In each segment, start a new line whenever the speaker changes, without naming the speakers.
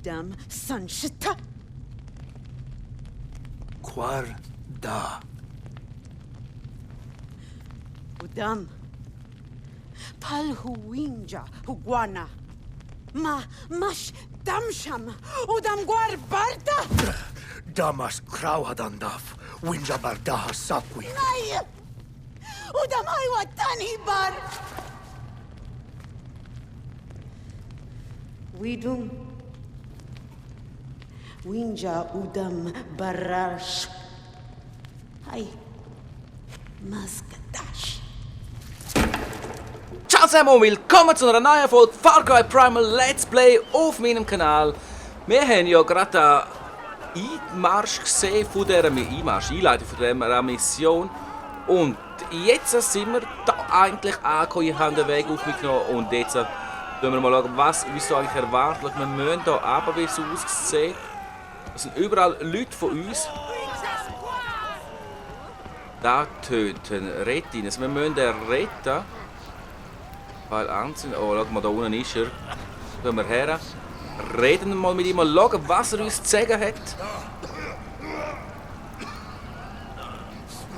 Udam Sanshita.
Quar da.
Udam. Palhuinja Huguana. Mash Damsham. Udam Guar Barda.
Damas Krauhadandaf. Winja Bardaha Sapwi.
Nay. Udam Aywa Tani Bar. Widum. Winja Udam Barash. Hi. Maskadash.
Ciao zusammen und willkommen zu einer neuen Folge Far Cry Primal Let's Play auf meinem Kanal. Wir haben ja gerade den Einmarsch gesehen von dieser Einleitung von dieser Mission. Und jetzt sind wir da eigentlich angekommen, ich habe den Weg auf mich genommen und jetzt schauen wir mal schauen, was uns eigentlich erwartet. Wir müssen hier runter, wie es aussieht. Es sind überall Leute von uns. Da töten, retten. Also wir müssen den retten. Weil ansehen. Oh, schau mal, da unten ist er. Gehen wir her. Reden wir mal mit ihm, mal schauen, was er uns zu sagen hat.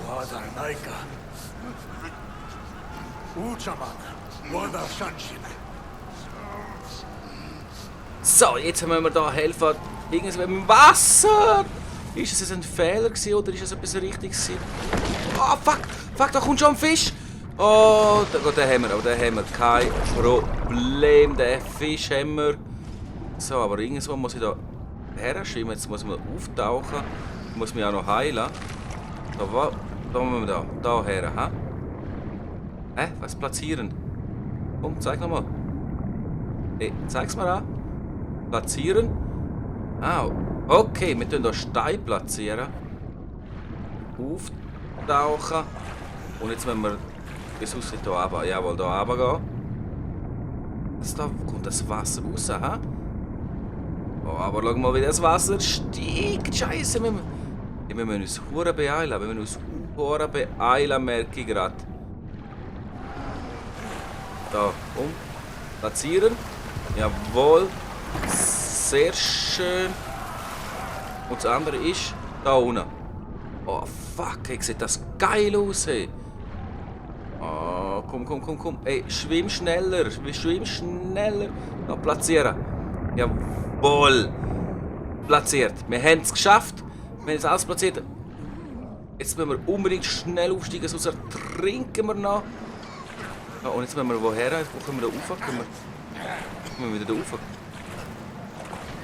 Wadar Naika. Uchaman. Wadar Shanshin.
So, jetzt müssen wir da helfen. Irgendwas mit dem Wasser. Ist es jetzt ein Fehler gewesen, oder ist es etwas Richtiges gewesen? Oh, fuck. Fuck, da kommt schon ein Fisch. Oh, den haben wir. Aber den haben wir. Kein Problem. Den Fisch haben wir. So, aber irgendwo muss ich da herschwimmen. Jetzt muss man auftauchen. Ich muss mich auch noch heilen. Da müssen wir da her. Hä? Was platzieren? Komm, zeig nochmal. Hey, zeig's mir an. Platzieren. Ah, okay, wir tun hier Stein platzieren. Auftauchen. Und jetzt müssen wir bis aussieht hier runter. Jawohl, hier runter gehen. Da kommt das Wasser raus, hä? Oh, aber schau mal, wie das Wasser steigt. Scheiße, wir müssen uns hure beeilen. Wir müssen uns hure beeilen, merke ich gerade. Da, platzieren. Jawohl. Sehr schön. Und das andere ist da unten. Oh fuck, hey, sieht das geil aus, hey. Oh, komm. Ey, schwimm schneller. Da platzieren. Jawohl. Platziert. Wir haben es geschafft. Wir haben es alles platziert. Jetzt müssen wir unbedingt schnell aufsteigen, sonst trinken wir noch. Ja, und jetzt müssen wir woher? Wo können wir da rauf? Können wir wieder da rauf?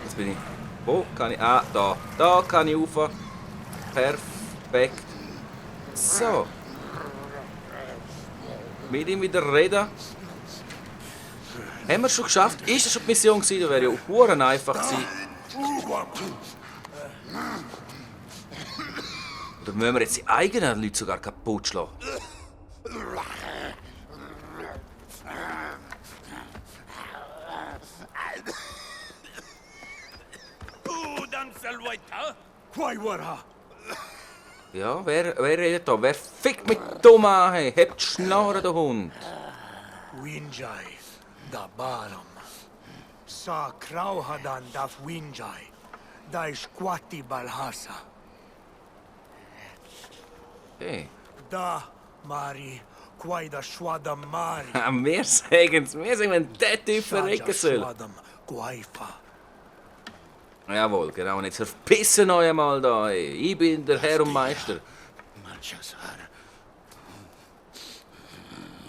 Jetzt bin ich. Wo kann ich? Ah, da. Da kann ich rauf. Perfekt. So. Mit ihm wieder reden. Haben wir es schon geschafft? Ist das schon die Mission gewesen? Das wäre ja auch einfach gewesen. Oder müssen wir jetzt die eigenen Leute sogar kaputt schlagen? Ja, wer redet da? Wer fickt mit dumm an? Hey? Hebt die Schnarre, der Hund.
Winjai. Da Baram. Sa Krauhadan daf Winjai. Da ist Quati Balhasa.
Hey.
Da, Mari. Quai da Schwadam Mari.
Wir sagen es. Wir sagen, wenn der Typ verrecken soll.
Schwadam Guaifa.
Jawohl, genau. Und jetzt verpissen euch mal da. Hey. Ich bin der Herr und Meister.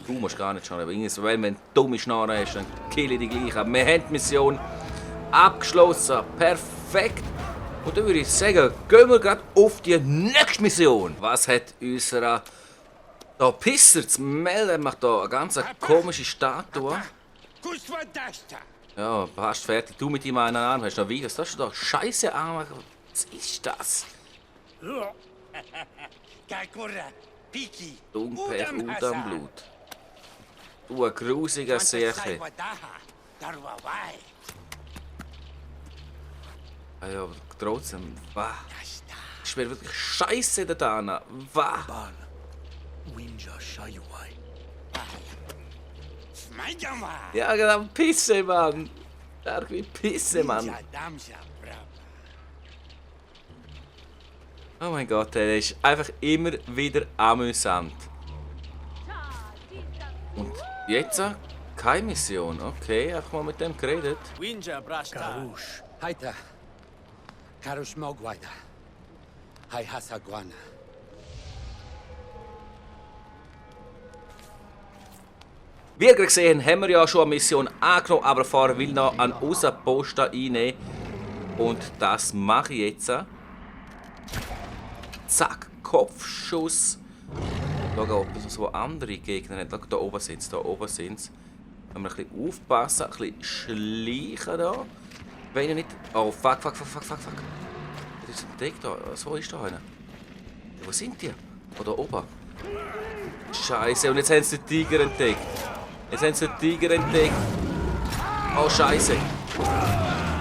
Du musst gar nicht schauen, aber weil wenn du eine dumme Schnarre hast, dann kill ich dich gleich. Aber wir haben die Mission abgeschlossen. Perfekt. Und dann würde ich sagen, gehen wir gerade auf die nächste Mission. Was hat unser da Pisser zu melden? Er macht da eine ganz komische Statue. Ja, fast fertig. Du mit ihm einen Arm hast noch wie? Was hast du da? Scheiße Arme. Was ist das? Dumpech Udamblut. Du ein grusiger Seche. Ah ja, aber trotzdem, wah. Ich wäre wirklich scheiße da dran. Wah. Ja, genau, Pisse, Mann. Stark wie Pisse, Mann. Oh mein Gott, der ist einfach immer wieder amüsant. Und jetzt keine Mission. Okay, einfach mal mit dem geredet.
Karush.
Haita. Karush Mogwaida. Hai Hasagwana.
Wie ihr gesehen haben wir ja schon eine Mission angenommen, aber vorher will noch einen Außenposten einnehmen. Und das mache ich jetzt. Zack, Kopfschuss. Schauen, ob es so andere Gegner hat. Schau, da oben sind sie, da oben sind sie. Müssen wir ein bisschen aufpassen, ein bisschen schleichen da. Wenn ich nicht... Oh, fuck. Das ist ein Deck da. So ist da einer. Wo sind die? Oh, da oben. Scheiße, und jetzt haben sie den Tiger entdeckt. Oh, Scheiße.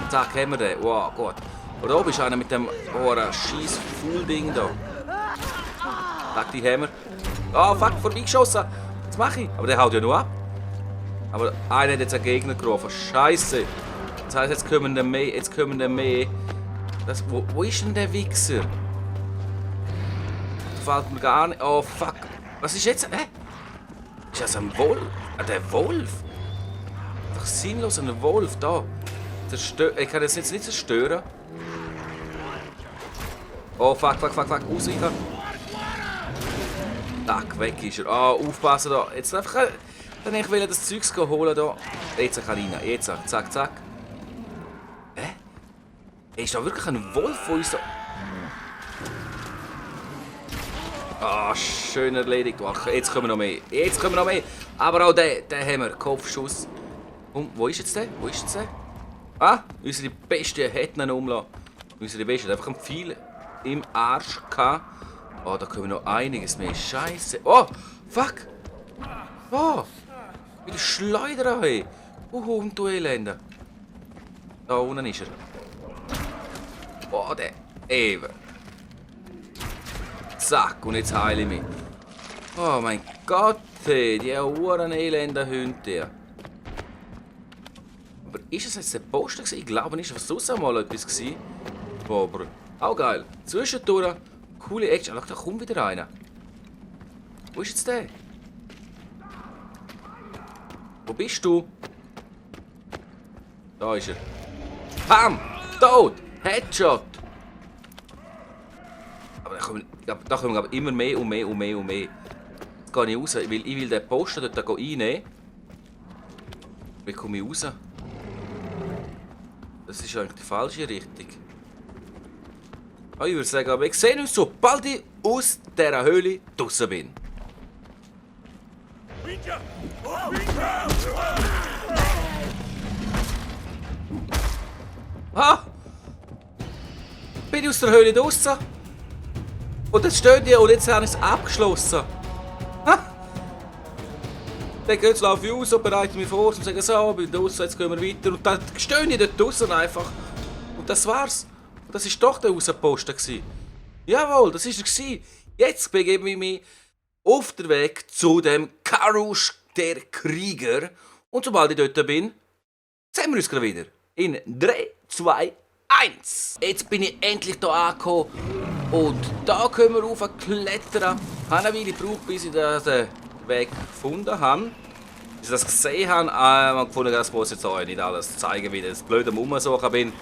Zack, haben wir den. Wow, gut. Und da oben ist einer mit dem scheiß Full-Ding da. Zack, die haben wir. Oh, fuck, vorbeigeschossen. Was mache ich? Aber der haut ja nur ab. Aber einer hat jetzt einen Gegner gerufen. Scheiße. Das heisst, jetzt kommen wir mehr. Wo ist denn der Wichser? Das fällt mir gar nicht. Oh, fuck. Was ist jetzt? Ist das ein Wolf? Der Wolf? Einfach sinnlos ein Wolf da. Ich kann das jetzt nicht zerstören. Oh, fuck. Ausweichen. Zack, weg ist er. Oh, aufpassen da. Jetzt einfach... Dann ich will das Zeugs holen da. Jetzt kann ich rein. Jetzt. Zack. Hä? Ist da wirklich ein Wolf, der uns da... Ah, schön erledigt. Jetzt kommen noch mehr. Aber auch den haben wir. Kopfschuss. Und wo ist jetzt der? Ah, unsere Bestie hätten ihn umlassen. Unsere Bestie hat einfach einen Pfeil im Arsch gehabt. Oh, da kommen noch einiges mehr. Scheiße. Oh, fuck. Oh, wie der Schleuderer, hey. Und du Elender. Da unten ist er. Oh, der Ewer. Zack, und jetzt heile ich mich. Oh mein Gott, hey, die Uhren elender Hunde. Aber ist es jetzt der Poster gewesen? Ich glaube nicht, was sonst mal etwas gewesen. Aber auch geil. Zwischendurch, coole Action. Schau, da kommt wieder einer. Wo ist jetzt der? Wo bist du? Da ist er. Bam! Tot! Headshot! Aber da kommen aber immer mehr und mehr. Jetzt gehe ich raus. Ich will den Posten dort reinnehmen. Wie komme ich raus? Das ist eigentlich die falsche Richtung. Ich würde sagen, aber wir sehen uns, sobald ich aus dieser Höhle draußen bin. Ah! Bin ich aus der Höhle draußen? Und jetzt stehen die und jetzt habe ich es abgeschlossen. Ha! Dann jetzt laufe ich raus und bereite mich vor und sage so, ich bin draußen, jetzt gehen wir weiter. Und dann stehen die dort draußen einfach. Und das war's. Und das war doch der Außenposten. Jawohl, das war er. Jetzt begebe ich mich auf den Weg zu dem Karush, der Krieger. Und sobald ich dort bin, sehen wir uns gerade wieder. In 3, 2, 1. Jetzt bin ich endlich hier angekommen. Und da können wir raufklettern. Ich habe eine Weile gebraucht, bis ich den Weg gefunden habe. Bis ich das gesehen habe. Ich habe gefunden, das muss jetzt auch nicht alles zeigen, wie das blöd am Umsuchen bin.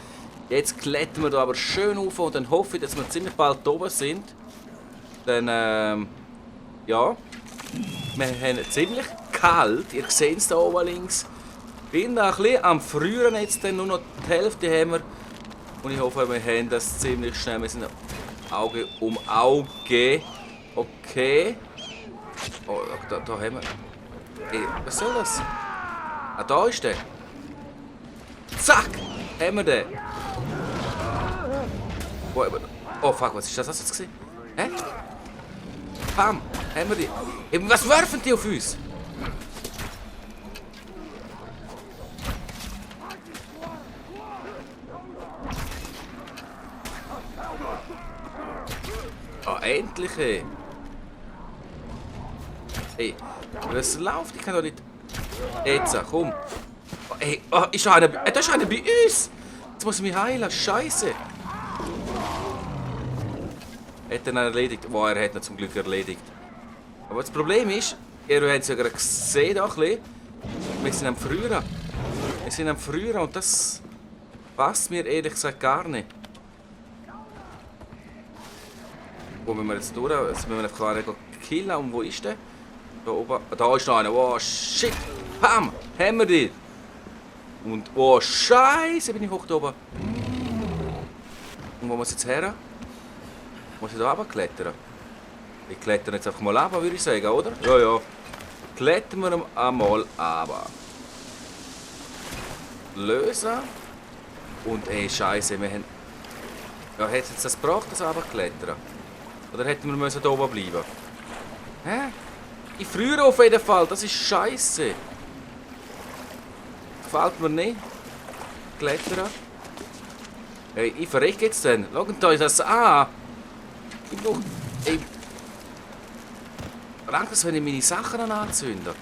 Jetzt klettern wir da aber schön rauf und dann hoffe ich, dass wir ziemlich bald oben sind. Dann, ja. Wir haben ziemlich kalt. Ihr seht es da oben links. Bin da ein bisschen am Frieren jetzt, dann nur noch die Hälfte haben wir. Und ich hoffe, wir haben das ziemlich schnell. Wir sind Auge um Auge. Okay. Oh, da haben wir. Ey, was soll das? Ah, da ist der. Zack! Haben wir den. Oh fuck, was ist das jetzt gewesen? Hä? Bam! Haben wir die. Eben, was werfen die auf uns? Oh, endlich, ey. Hey, was läuft? Ich kann doch nicht... Jetzt, komm. Oh, ey, oh, da ist einer bei uns! Jetzt muss ich mich heilen, Scheiße! Hat er ihn erledigt? Wow, er hat ihn zum Glück erledigt. Aber das Problem ist, ihr habt es ja gerade gesehen, da ein bisschen, wir sind am Früheren. Wir sind am Früheren und das passt mir ehrlich gesagt gar nicht. Wo müssen wir jetzt durch? Jetzt müssen wir einfach einen killen. Und wo ist der? Da oben. Da ist noch einer. Oh shit! Pam! Haben wir die! Und oh Scheiße, bin ich hoch da oben. Und wo muss ich jetzt her? Muss ich da runterklettern? Ich klettern jetzt einfach mal runter, würde ich sagen, oder? Ja, ja. Klettern wir einmal runter. Lösen. Und ey, Scheiße, wir haben... Ja, hätte es jetzt das gebracht, das runterklettern? Oder hätten wir hier oben bleiben? Hä? Ich friere auf jeden Fall, das ist Scheiße. Gefällt mir nicht. Klettern. Hey, ich verrecke jetzt dann. Schaut euch das an. Ich brauche... Ey. Reicht das, wenn ich meine Sachen anzünde?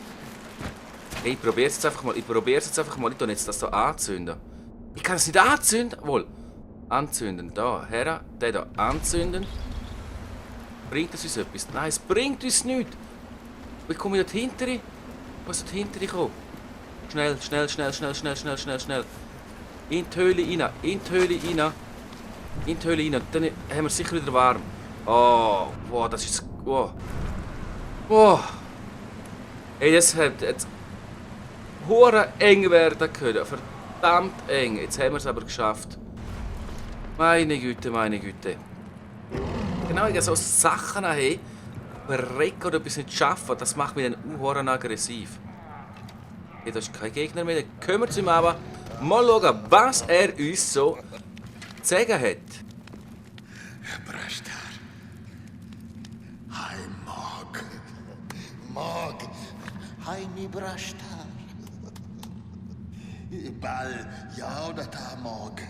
Hey, ich probiere es jetzt einfach mal. Ich tue jetzt das hier anzünden. Ich kann es nicht anzünden. Wohl. Anzünden. Da. Her. Den hier anzünden. Bringt es uns etwas? Nein, es bringt uns nichts. Wie komme ich dort hinterher? Was ist dort hinterher kommen? Schnell. In die Höhle rein. Dann haben wir es sicher wieder warm. Oh, wow, das ist... Wow. Wow. Hey, das hat jetzt... hure eng werden können. Verdammt eng. Jetzt haben wir es aber geschafft. Meine Güte. Genau, ich so Sachen habe, verrecken oder etwas nicht schaffen, das macht mich dann hure aggressiv. Okay, da ist kein Gegner mehr, dann kümmert es ihm aber. Mal schauen, was er uns so zu sagen hat.
Brashtar. Hi, Mog. Mog. Hi, mi Brashtar. Bal, yaudata, Mog.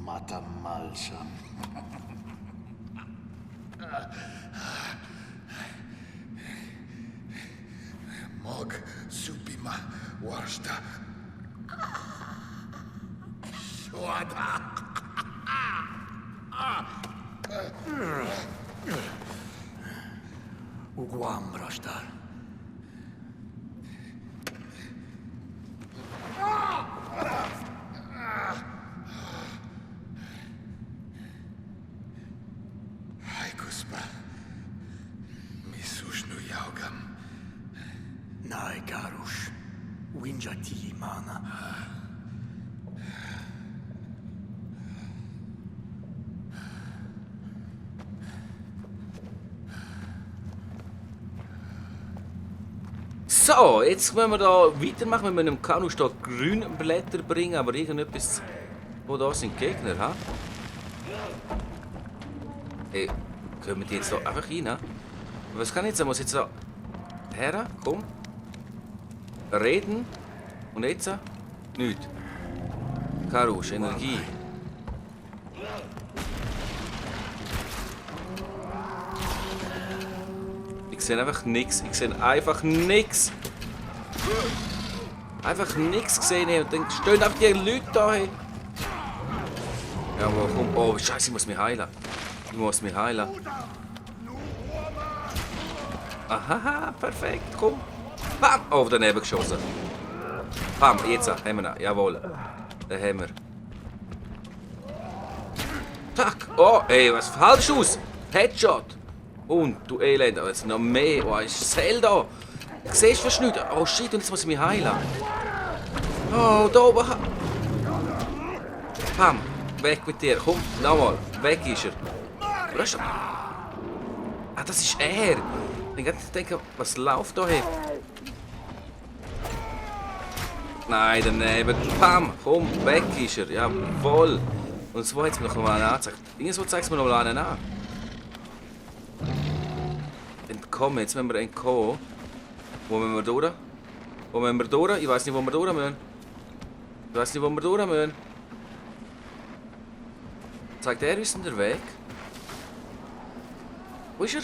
Matamalsham. Mog, supima, washta. Shwada.
Uguam, Brashtar.
Hai, Kuspa. Misushnu yaugam.
Nai, Garush. Winjati, Mana.
So, jetzt müssen wir da weitermachen. Wir müssen im Kanus da Grünblätter bringen, aber irgendetwas... Wo da sind Gegner, ha? Hey, können wir die jetzt da einfach rein? Was kann ich jetzt? Muss ich jetzt da... Her, komm. Reden. Und jetzt? Nichts. Karusch, Energie. Ich sehe einfach nichts. Einfach nichts gesehen. Und dann stehen einfach die Leute da. Hey. Ja, aber komm. Oh, Scheiße, ich muss mich heilen. Aha, perfekt, komm. Bam! Oh, daneben geschossen. Bam, jetzt haben wir ihn. Jawohl. Den haben wir. Tack! Oh, ey, was falsch aus? Headshot! Und, du Elend, aber jetzt noch mehr. Oh, ist Zelda! Siehst du, was nicht? Oh shit, und jetzt muss ich mich heilen. Oh, da oben. Bam! Weg mit dir, komm, nochmal. Weg ist er. Ah, das ist er. Ich denke, was läuft da hin? Nein, daneben. Pam, komm, weg ist er. Jawohl. Und so hat es mir noch mal angezeigt. Irgendwo zeigt es mir noch mal einen an. Entkommen, jetzt müssen wir entkommen. Wo müssen wir durch? Ich weiß nicht, wo wir durch müssen. Zeigt er uns den Weg? Wo ist er?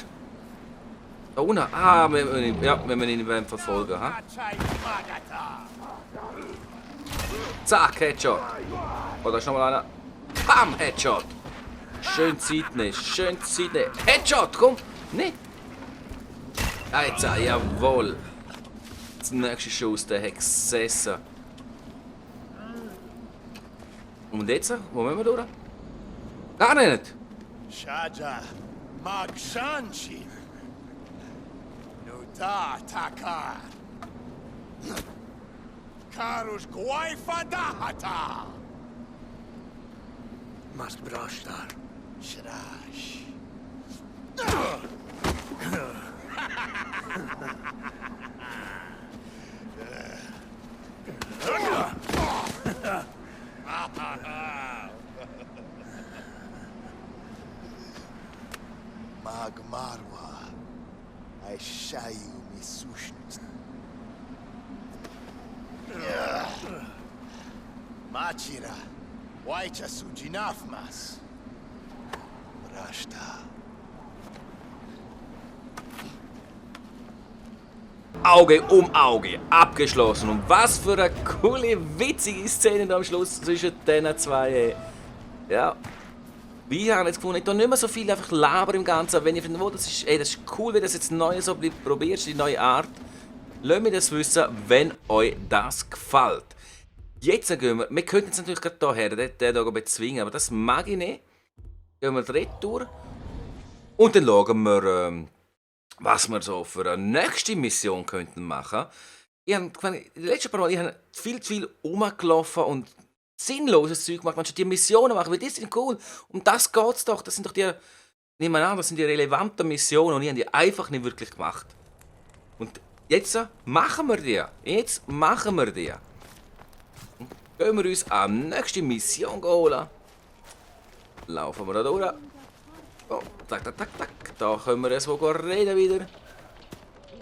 Da unten. Ah, wir müssen ihn verfolgen. Ha? Zack, Headshot. Oh, da ist nochmal einer. Bam, Headshot. Schön Zeitnehmen, schön Zeitnehmen. Headshot, komm. Nicht. Ah, jetzt, jawohl. Das nächste Schuss, der hat gesessen. Und jetzt? Wo müssen wir durch? Gar nicht.
Shaja, Magshanchi. Nuta Takar. Karus Guaifadahata.
Mas brashtar.
Shrash. Magmarwa. I shayu misushnis. Machira. Waicha sujinafmas. Rashta.
Auge um Auge, abgeschlossen. Und was für eine coole, witzige Szene da am Schluss zwischen diesen zwei. Ja. Wir haben jetzt gefunden, ich tue nicht mehr so viel einfach Laber im Ganzen. Wenn ich finde, das ist cool, wenn du das jetzt neu so probierst, die neue Art. Lasst mich das wissen, wenn euch das gefällt. Jetzt gehen wir könnten jetzt natürlich gerade hierher, den hier bezwingen, aber das mag ich nicht. Gehen wir die Retour. Und dann schauen wir, was wir so für eine nächste Mission könnten machen. Ich habe die letzten paar Mal, ich habe viel zu viel rumgelaufen und sinnloses Zeug gemacht. Man die Missionen machen, weil die sind cool. Um das geht es doch. Das sind doch die, nehmen wir an, das sind die relevanten Missionen und ich habe die einfach nicht wirklich gemacht. Und jetzt machen wir die. Jetzt machen wir die. Gehen wir uns an die nächste Mission holen. Laufen wir da durch. Oh, tak, tak, tak, tak. Da können wir so reden wieder.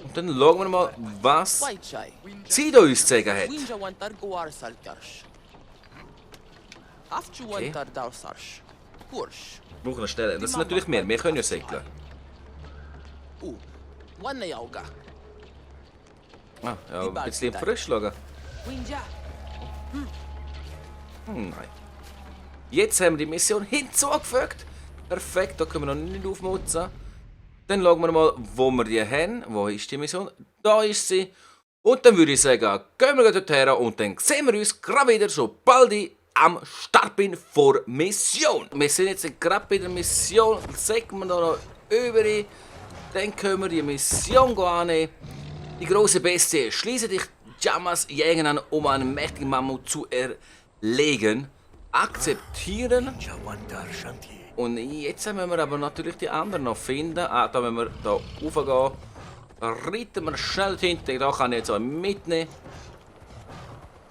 Und dann schauen wir mal, was sie da uns zu sagen hat. Okay. Wir brauchen eine Stelle. Das sind natürlich mehr. Wir können ja segeln. Ah, ja, ein bisschen frisch schauen. Nein. Jetzt haben wir die Mission hinzugefügt. Perfekt, da können wir noch nicht aufmutzen. Dann schauen wir mal, wo wir die haben. Wo ist die Mission? Da ist sie. Und dann würde ich sagen, gehen wir dorthin und dann sehen wir uns gerade wieder, sobald ich am Start bin vor Mission. Wir sind jetzt gerade bei der Mission. Sägen wir da noch über. Dann können wir die Mission annehmen. Die große Bestie schließe dich Jamas Jägen an, um einen mächtigen Mammut zu erlegen. Akzeptieren. Und jetzt müssen wir aber natürlich die anderen noch finden. Ah, da müssen wir da raufgehen. Da reiten wir schnell hinten. Da kann ich jetzt auch mitnehmen.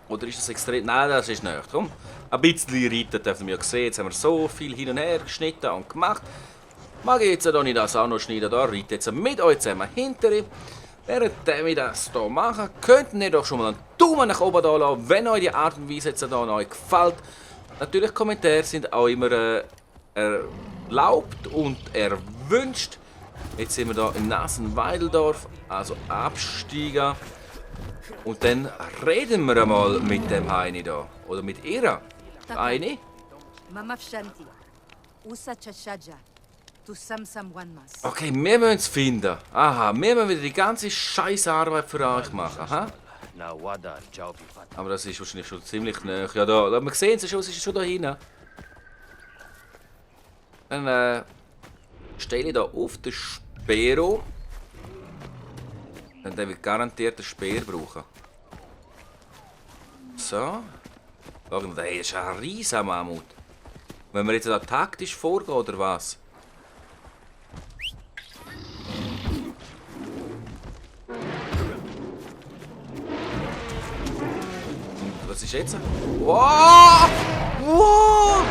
Oder ist das extrem? Nein, das ist nicht. Komm. Ein bisschen reiten dürfen wir ja sehen. Jetzt haben wir so viel hin und her geschnitten und gemacht. Mag ich jetzt hier nicht das auch noch schneiden. Da reite jetzt mit euch zusammen hinterher. Während wir das hier machen, könnt ihr doch schon mal einen Daumen nach oben da lassen, wenn euch die Art und Weise jetzt hier euch gefällt. Natürlich, Kommentare sind auch immer erlaubt und erwünscht. Jetzt sind wir hier in Nasenweideldorf, also absteigen. Und dann reden wir einmal mit dem Heini da. Oder mit ihr. Heini?
Mamafshanti. Usa Chashaja. Tu Samsam Wanmas.
Okay, wir müssen es finden. Aha, wir müssen wieder die ganze Scheißarbeit für euch machen. Ha? Aber das ist wahrscheinlich schon ziemlich nah. Ja, da, wir sehen es schon, es ist schon da hinten. Dann stelle ich da auf den Spero. Dann wird garantiert den Speer brauchen. So. Schauen wir, das ist ein riesiger Mammut. Wenn wir jetzt da taktisch vorgehen, oder was? Was ist jetzt? Wow! Wow!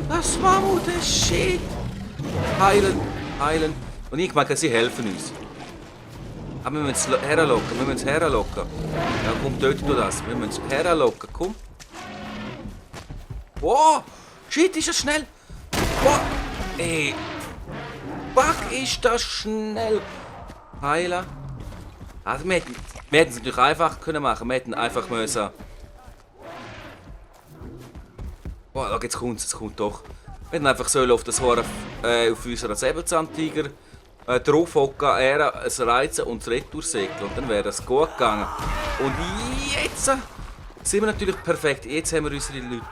Das Mammut ist shit! Heilen! Heilen! Und ich merke, sie helfen uns. Aber wir müssen es herlocken, wir müssen es herlocken. Ja, komm, töte du das. Wir müssen es herlocken, komm. Wow! Shit, ist das schnell! Wow! Ey! Fuck, ist das schnell! Heilen! Also, wir hätten es natürlich einfach können machen. Wir hätten einfach müssen Boah, da jetzt kommt es kommt doch. Wir hätten einfach sollen auf das Horn auf unseren Säbelzahntiger draufhocken, er es reizen und das Retour segeln. Und dann wäre das gut gegangen. Und jetzt sind wir natürlich perfekt. Jetzt haben wir unsere Leute.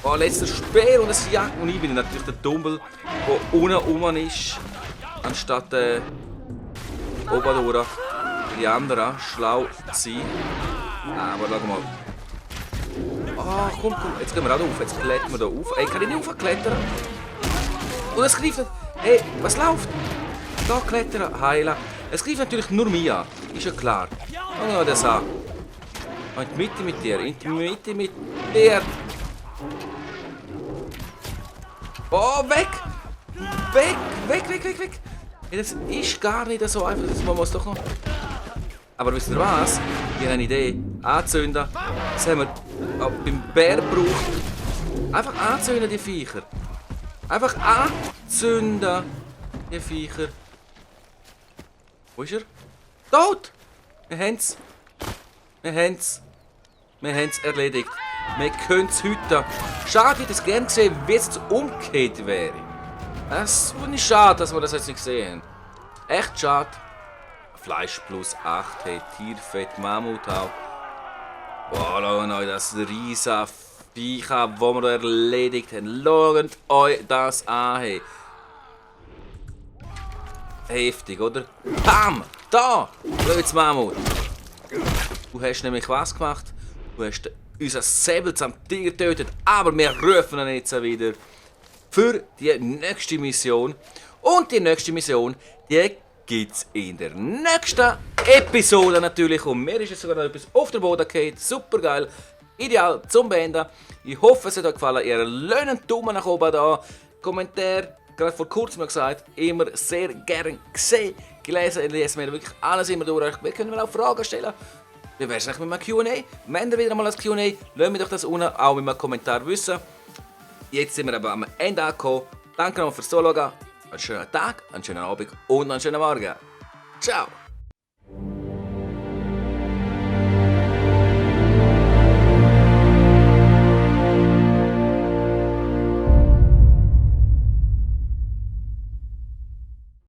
Oh, letzter Speer und ein Jagd. Und ich bin natürlich der Dummel, der unten rum ist. Anstatt oben die anderen schlau sein. Aber schau mal. Ah, komm, jetzt gehen wir auch auf. Jetzt klettern wir hier auf. Ey, kann ich nicht aufklettern? Und es greift nicht. Hey, was läuft? Da klettern, heilen. Es greift natürlich nur mich an. Ist ja klar. Schau mal das an. In die Mitte mit dir. In die Mitte mit dir. Oh, weg! Weg! Weg, weg, weg, weg! Ja, das ist gar nicht so einfach. Das muss doch noch. Aber wisst ihr was? Ich habe eine Idee. Anzünden. Das haben wir beim Bär gebraucht. Einfach anzünden, die Viecher. Einfach anzünden, die Viecher. Wo ist er? Tot! Wir haben es. Wir haben es. Wir haben es erledigt. Wir können es heute. Schade, ich hätte es gerne gesehen, wie es umgekehrt wäre. Es ist schade, dass wir das jetzt nicht gesehen haben. Echt schade. Fleisch plus 8, hey, Tierfett, Mammuthaut. Boah, schaut euch das riesen Viech an, das wir erledigt haben. Schaut euch das an, hey. Heftig, oder? Bam! Da! Blödes Mammut. Du hast nämlich was gemacht? Du hast unser Säbelzahntiger getötet, aber wir rufen ihn jetzt wieder für die nächste Mission. Und die nächste Mission, die gibt es in der nächsten Episode natürlich. Und mir ist jetzt sogar noch etwas auf den Boden gefallen. Super geil. Ideal zum Beenden. Ich hoffe, es hat euch gefallen. Ihr lasst einen Daumen nach oben da. Kommentar, gerade vor kurzem noch gesagt, immer sehr gern gesehen, gelesen. Ich lese mir wirklich alles immer durch. Wir können mir auch Fragen stellen. Wie wäre es mit einem Q&A? Wenn ihr wieder mal ein Q&A, lasst mir doch das unten auch in einem Kommentar wissen. Jetzt sind wir aber am Ende angekommen. Danke noch fürs Zuschauen. Einen schönen Tag, einen schönen Abend und einen schönen Morgen. Ciao!